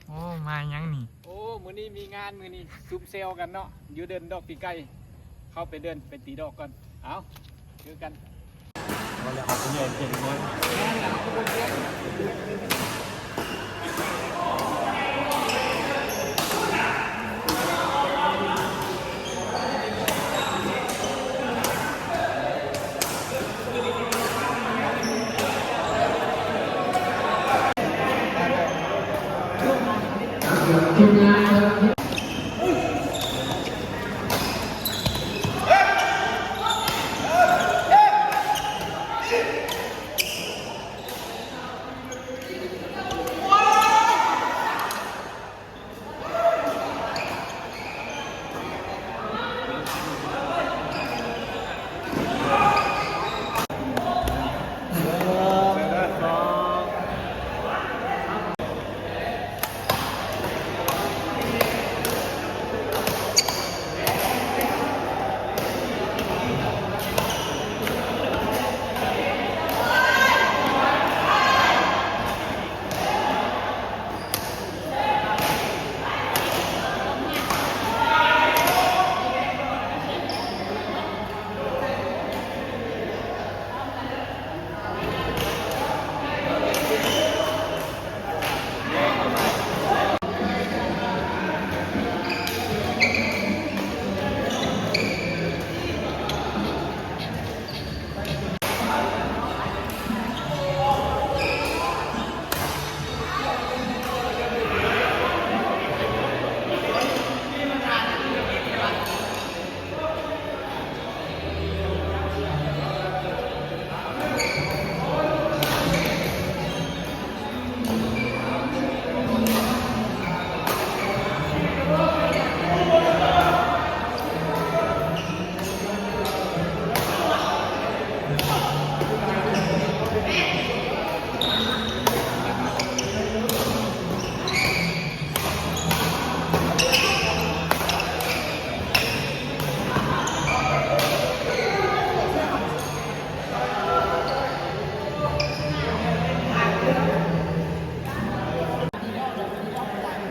ໂອ້ ມາຫຍັງນີ້? ໂອ້ ມື້ນີ້ມີງານ ມື້ນີ້ຊຸມແຊວກັນເນາະ ຢູ່ເດີ່ນດອກປີກໄກ່ ເຂົ້າໄປເດີ່ນ ໄປຕີດອກກ່ອນ. ເອົາ ເຈີກັນ.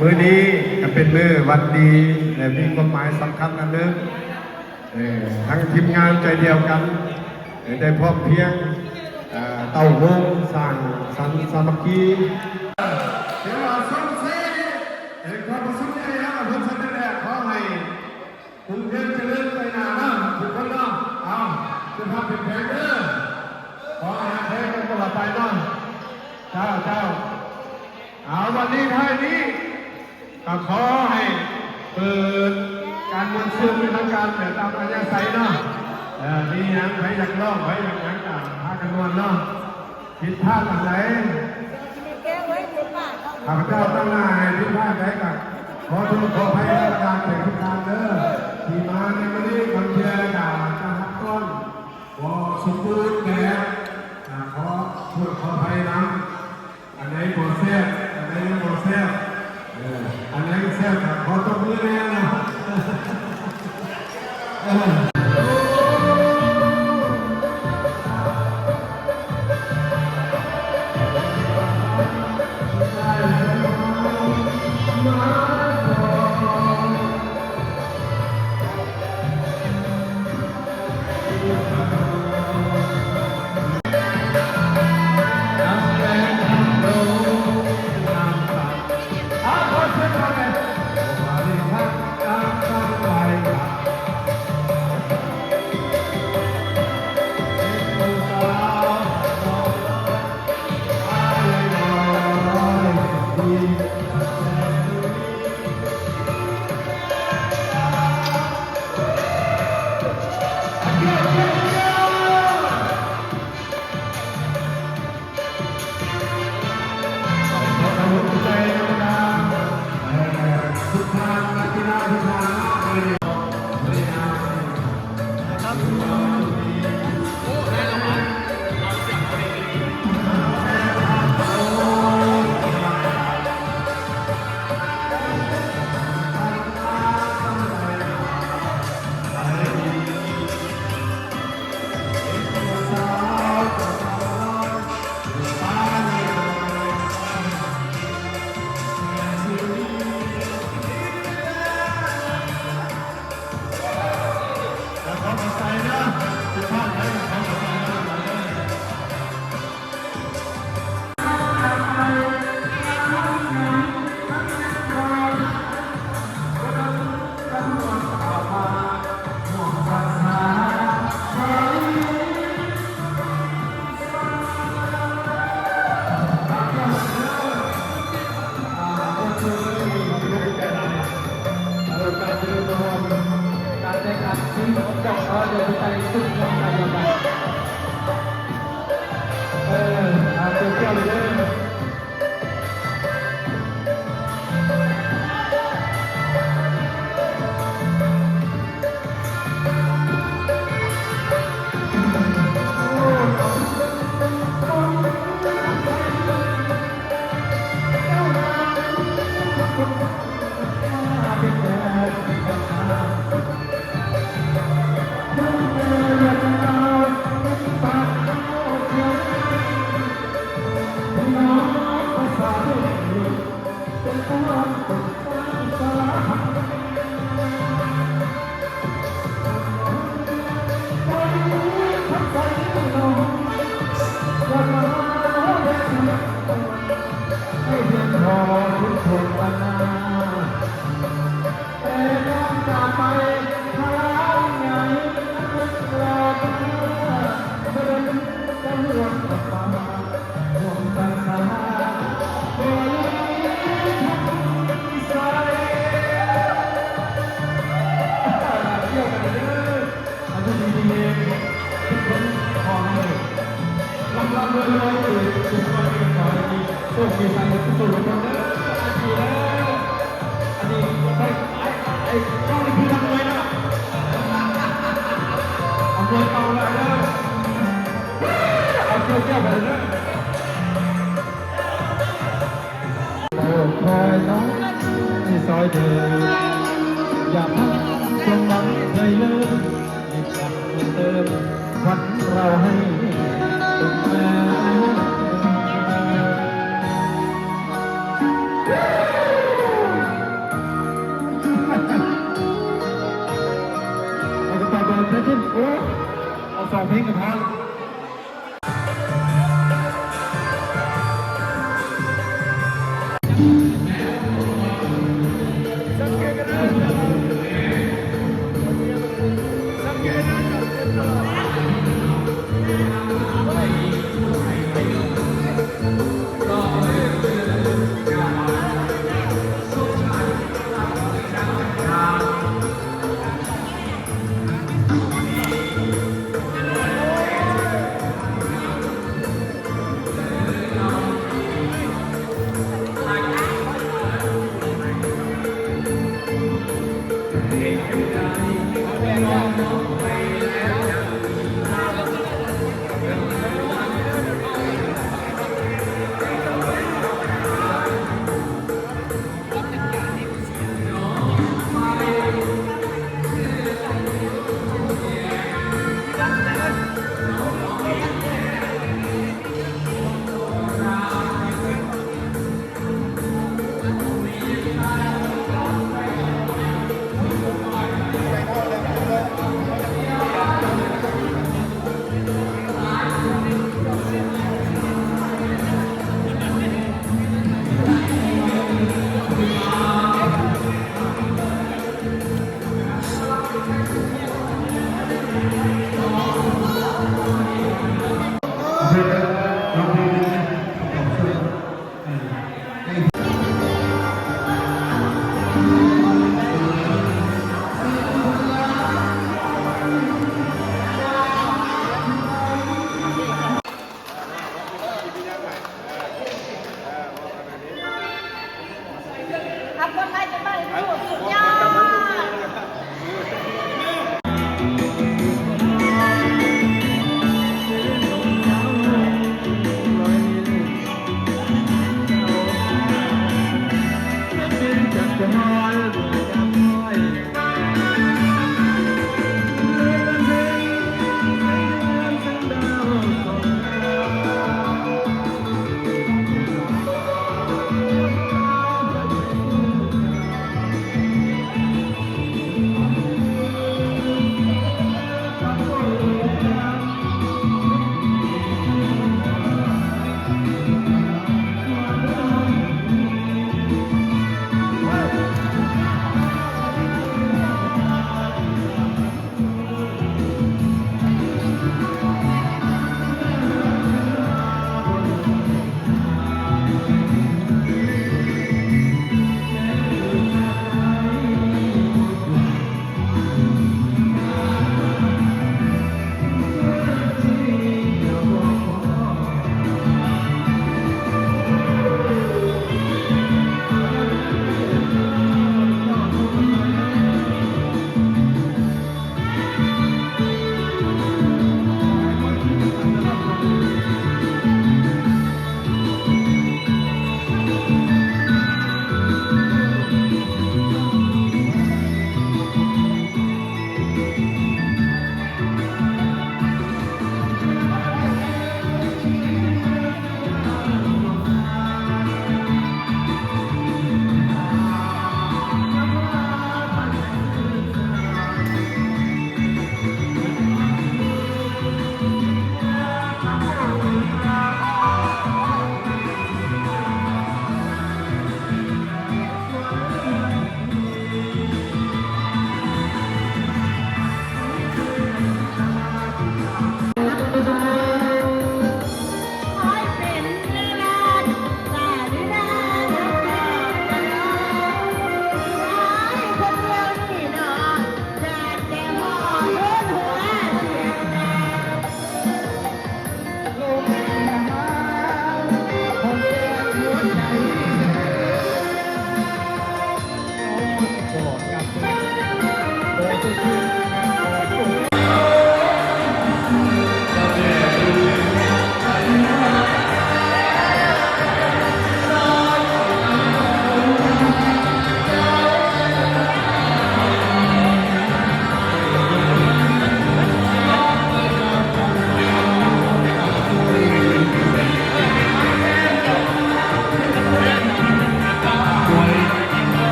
ມື້ນີ້ກໍເປັນມື້ວັນດີ ແລະ ມີຄວາມໝາຍສຳຄັນອັນໜຶ່ງ. ເອີ ທັງທີມງານໃຈດຽວກັນ ເອີ ໄດ້ພ້ອມພຽງ ເອີ ເຕົ້າໂຮງສ້າງສັນສາມັກຄີ ຖືວ່າສົມເສຍ ເອີ ຄວາມປະສົງໃຫຍ່ແລ້ວ ເພິ່ນສະແດງແລ້ວ ຂໍໃຫ້ຮຸ່ງເຮືອງຈະເລີນໄປໜ້າເນາະ ທຸກຄົນເນາະ. ເອົາ ສຸຂະພາບເຂັ້ມແຂງເດີ ຂໍໃຫ້ຮັກແພງກັນຕະຫຼອດໄປເນາະ. ເຈົ້າ ເຈົ້າ. ເອົາ ວັນນີ້ທ້າຍນີ້ ກໍຂໍໃຫ້ເປີດການມ່ວນຊື່ນເປັນທາງການແບບຕາມອັດທະຍາໄສເນາະ. ເອີ ມີຫຍັງໃຜຢາກຮ້ອງ ໃຜຢາກຫຍັງກໍພາກັນມ່ວນເນາະ. ຜິດພາດອັນໃດ ຂ້າພະເຈົ້າຕັ້ງໜ້າໃຫ້ຜິດພາດໃດກໍຂໍໂທດຂໍອະໄພບັນດາແຂກທຸກທ່ານເດີ ທີ່ມາໃນມື້ນີ້. ບາງເທື່ອກໍຈະຮັບຕ້ອນບໍ່ສົມບູນແບບ ກໍຂໍໂທດຂໍອະໄພນຳ. ອັນໃດບໍ່ແຊບ ອັນໃດຍັງບໍ່ແຊບ ເອີ ອັນໃດແຊບກໍຂໍຕົບມືແດ່ເນາະ. ເອີ. ເອີ ເອົາຕົວແກ້ວເລີຍເດີ. ຢູ່ດີມີແຮງ ທຸກຄົນຂໍໃຫ້ລ່ຳໆລວຍໆ ເກີດສຸກຄອນ ຂໍໃຫ້ມີໂຊກມີໄຊໝົດທຸກຄົນເດີ ອາຊີເດີ. ອັນນີ້ໄດ້ ໄອ້ ໄອ້ ເຈົ້ານີ້ຄືນັກມວຍເນາະ ເອົາມວຍເປົ່າໄດ້ເດີ ເອົາກ່ຽວໆໄປເດີ. ໂອ້ ຄອຍນ້ອງທີ່ຊອຍເດີ ຢ່າພັກຄວາມຫວັງໃດເລີຍ ທີ່ຈະເຕີມວັນເຮົາໃຫ້ຕົນມາ. ເອົາກະເປົາໄປເລີຍ ໂອ້ ເອົາສອງເພງກັນພາ. ສ